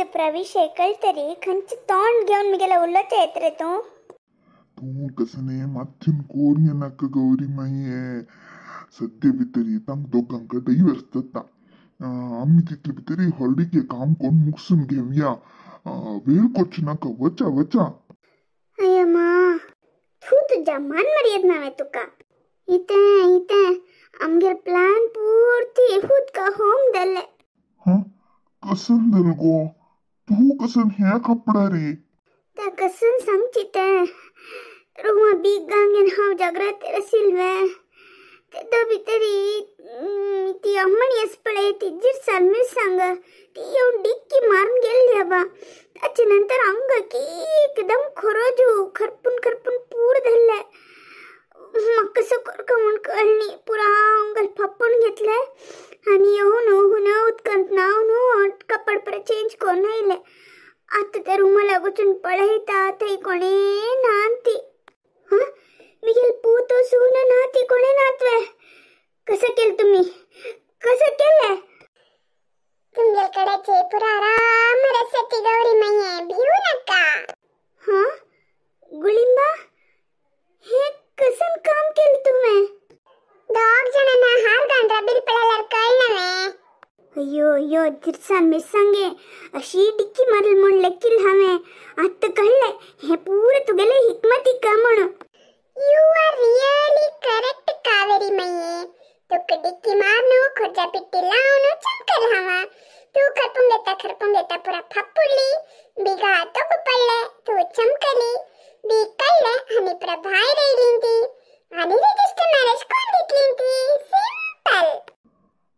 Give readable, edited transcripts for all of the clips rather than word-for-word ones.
इतले प्रविशय कळतरी खंयचे तोंड घेवन मिगेले उलोवचें येत रे तूं. तूं कसने माथ्यून कोरून नाका गौरी माये. सद्या भितरी तांक दोगांक डायवर्स जाता. आमी तितले भितरी हळदीक काम कोण मुगसून घेवया. वेळ करचो नाका, वचा वचा. अय्यो मा, तूं तुज्या मान मर्याद नावे तुका. इतें इतें आमगेर प्लान पूर्ती उदका होम जालें. हां कसन जालें गो? तूं कसन हें कपडा रे? तें कसन सांगची तें. रुमा बीग गांगेन हांव जाग्रत आशिल्लें. तेदो भितरी ती अम्मणी आसा पळय ती जिरसाल मिरसांग ती येवन डिक्की मारून गेल्ली आबा. ताचे नंतर अंग की एकदम खरोजू खरपून खरपून पूर धरलें. म्हाका कसो करका म्हूण कळनी. पुरा अंगल फापून घेतलें आनी येवन हुन उदकांत न्हांवन कपड परत चेंज करून आयलें. आतां त्या रुमा लागून पळयता थंय कोणें ना ती. हां मिगेल पूत सून ना ती कोणें नातवे. कसं केलं तुम्ही, कसं केलं? तुमगेल कडेचे पुरा आराम रसती गौरी माये, भिवू नका. हां गुळिंबा, हे कसन काम केलं तुम्ही? दोग जणांना हार घालून बिल पळयल्यार कळनवे. अय्यो अय्यो जिरसान मिरसांगे अशी डिक्की मारल म्हूण लेकील हांवें. आतां कळ्ळें हें पुरा तुगेलें हिकमती का म्हणून. You are really correct Kaveri माये. तुका डिक्की मारनू खुर्जा पिट्टी लावनू चमकल हांव. तूं खरपून घेता खरपून घेता पुरा फापुडली. बिगा तोकू पडले, तूं चमकली. बी कळ्ळें आनी पुरा भायर येयली ती आनी रजिस्टर मॅरेज कोण घेतली ती. सिंपल.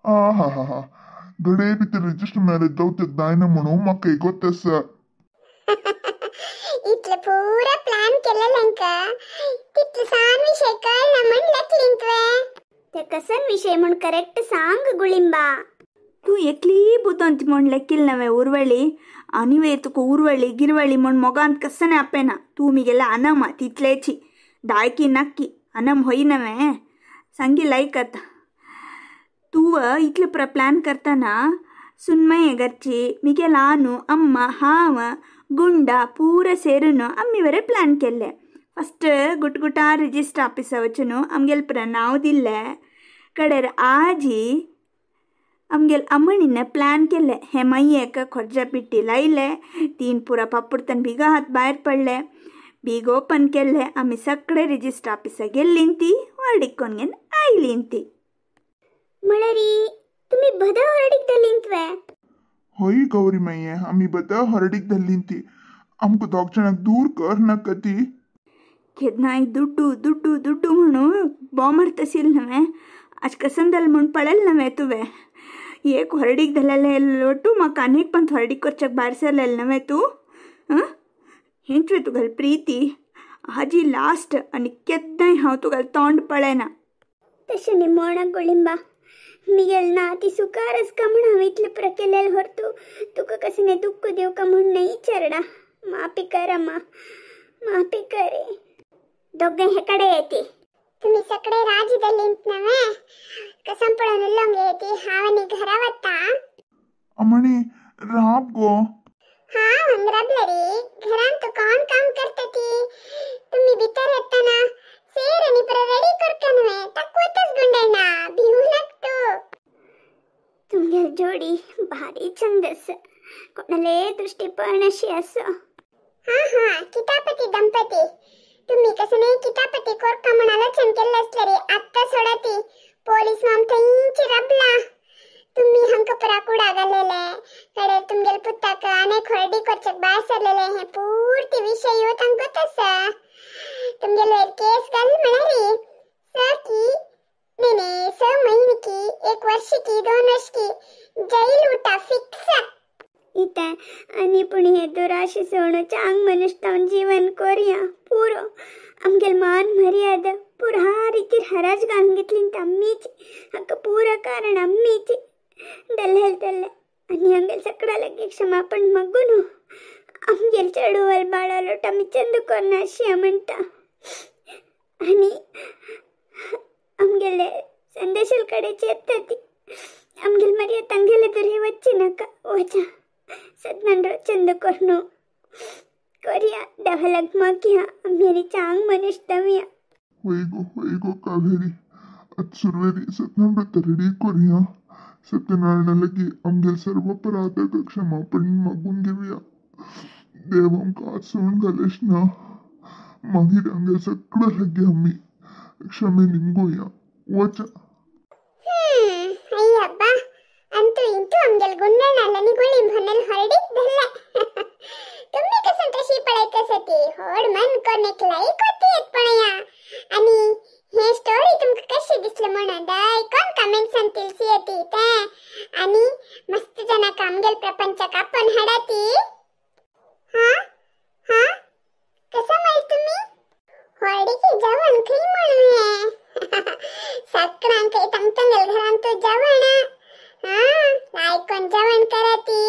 आ हा हा हा, घडये भितर रजिस्टर मॅरेज जावचें जायना म्हणून म्हाका एगोत आसा. इतले पुरा प्लॅन केलेलें का तितले सान विशय कळना म्हण लेखलीं तुवें. ते कसन विशय म्हूण करेक्ट सांग गुळिंबा. तूं एकली बुदंत म्हूण लेकील नवे उरवळी आनी वे तुका उरवळी गिरवळी म्हूण मोगांत कसने आपेना. तूं मिगेले अनम तितलेची दायकी नक्की अनम होय नवे सांगी लायक आतां. तूं इतले पुरा प्लॅन करतना सुनमय घरची मिगेल आनु अम्मा हांव गुंडा पूरा सेरून आमी बरें प्लॅन केल्लें. फस्ट गुटगुटा रिजिस्टर ऑफिसा वचून आमगेल पुरा नांव दिल्लें. कडेर आजी आमगेल अम्मणीन प्लॅन केल्लें. हे मायेक खोर्जा पिट्टी लायले, तीन पुरा पापुडतन बिगा हात भायर पडले, बीग ओपन केल्ले. आमी सगळे रिजिस्टर ऑफिसा गेल्लीं ती व्हडीक कोण घेवन आयलीं ती. म्हळ्यार तुमी बद हरडीक धरलीं तुवें? हय गौरी माये, आमी बद हरडीक धरलीं ती. आमकां दोग जाणांक दूर कर नाका ती. केन्नाय दुड्डू दुड्डू दुड्डू म्हणून बॉमर तशील नवें आज कसन जालें म्हूण पळयलें नवें तुवें. एक हरडीक धरलेलें लोटू म्हाका आनीक पण हरडीक करच्याक भायर सरलेलें नवें तूं. आं हेंच वे तुगेली प्रिती. हाजी लास्ट आनी केन्नाय हांव तुगेलें तोंड पळयना. तशें न्ही म्हणा गुळिंबा, मिगेल ना ती सुखार आसका म्हूण हांवें इतलें पुरा केलेलें व्हरतू. तुका कसलें दुख्ख दिवका म्हूण न्ही चेरडा. माफी कर अम्मा, माफी करे. दोगांय हे कडेन येती. तुमी सगळे राजी धरलींत नवे? कसम पळोवन उलोवंक येती. हांव आनी घरा वता. अम्मणी राब गो. हांव हांगा राबले रे. घरांत तूं कोण काम करता ती? तुमी भितर येतना सेर आनी पुरा रेडी करता नवे? ताकवतच गुंडळना, भिवू नाक तूं. तुमगेल जोडी भारी चंद आसा. कोणाले दृष्टी पण अशी आसा. हां हां कितापती दंपती, तुम्ही कसं नाही कितापती कोरका म्हण आलोचन केल्लें आसलें रे. आत्तां सोडा ती. पोलीस माम थंयची राबला. तुम्ही हांकां पुरा कुडा घालेले कडेर तुमगेल पुताक आनी हळदी करच्याक भायर सरलेले. हे पुर्ती विशय तांकां आसा. तुमगेल वयर केस घाल म्हळ्यार स की न्ही न्ही 6 महिने की 1 वर्ष की 2 वर्ष की जैल उठा फिक्स. इतें आनी पूण हे दुराशे सोडून चांग मनुष्य जीवन कोरया पुरो. आमगेल मान मर्यादा पुरा रितीर हराज घालून घेतली आम्मीची. हाका पुरा कारण आम्मीची. दल्लेल दल्ले आनी आमगेल सगळ्या लागीं क्षमापण मागून आमगेल चेडूवल बाळालोट आमी चंद कोरना अशी म्हणटा. आनी आमगेले संदेशाल कडेन चेता ती. आमगेल मर्यादा तांगेले तरी वच्ची नाका. वचा सत्यनारायण चंद करणू कोरिया देवालाग मागया आमगेली चांग मनीस दवया. होय गो होय गो कावेरी, आत सुरवेरी सत्यनारायण रेडी करूया. सत्यनारायणा लागी आमगेले सर्व अपराधाक क्षमापण मागून घेवया. देव आमकां हात सोडून घालेश ना, मागीर आमगेले सगळं लागी आमी क्षमे निमगोया. वचा. ಅಯ್ಯಬ್ಬ, ಅಂತೂ ಇಂತೂ आमगेल गुंडणाला गुळी म्हणेल हरडीक धरले. तुम्ही कसं तशी पळयत सती होड मन कोण एक लाईक होती येत पळया. आणि हे स्टोरी तुमका कशी दिसलं म्हणून दय कोण कमेंट्सान तिलसी येती ते. आणि मस्त जणांक आमगेल प्रपंचाक आपण हाडाती. हा हा कसं माहित तुम्ही होडीकी जेवण खंय म्हणून हे सगळ्यांक तंगतंगेल घरांत तू जेवण हा लायकोन जेवण करती.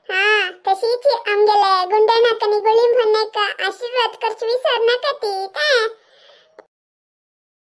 हा तशीच आमगेले गुंडणाक आनी गुळी म्हणेक आशीर्वाद करचे विसर नाका ती ते.